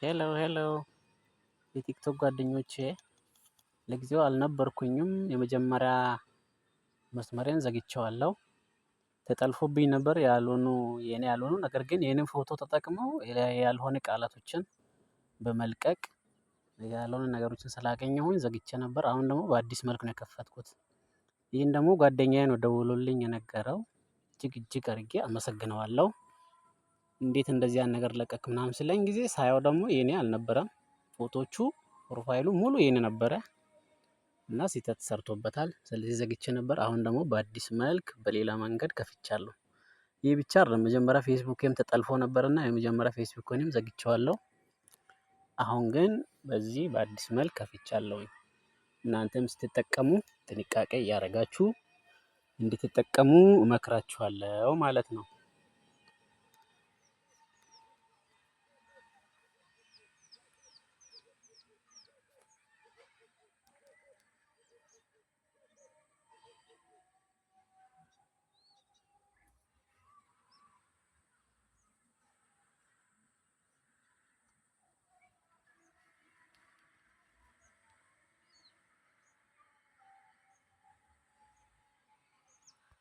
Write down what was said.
Hello hello የቲክቶክ ጓደኞቼ፣ ለጊዜው አልነበርኩኝም። የመጀመሪያ መስመሬን ዘግቼዋለሁ። ተጠልፎብኝ ነበር ያልሆኑ የኔ ያልሆኑ ነገር ግን የኔን ፎቶ ተጠቅመው ያልሆነ ቃላቶችን በመልቀቅ ያልሆነ ነገሮችን ስላገኘሁኝ ዘግቼ ነበር። አሁን ደግሞ በአዲስ መልክ ነው የከፈትኩት። ይህን ደግሞ ጓደኛዬ ነው ደውሎልኝ የነገረው። እጅግ እጅግ አድርጌ አመሰግነዋለሁ። እንዴት እንደዚህ ያን ነገር ለቀክ ምናምን ስለኝ ጊዜ ሳየው ደግሞ የኔ አልነበረም። ፎቶቹ profile ኡ ሙሉ የኔ ነበረ እና ስህተት ሰርቶበታል። ስለዚህ ዘግቼ ነበር። አሁን ደግሞ በአዲስ መልክ በሌላ መንገድ ከፍቻለሁ። ይህ ብቻ አይደለም። መጀመሪያ ፌስቡክም ተጠልፎ ነበርና የመጀመሪያ ፌስቡክንም ዘግቼዋለሁ። አሁን ግን በዚህ በአዲስ መልክ ከፍቻለሁኝ። እናንተም ስትጠቀሙ ጥንቃቄ እያደረጋችሁ እንድትጠቀሙ እመክራችኋለሁ ማለት ነው።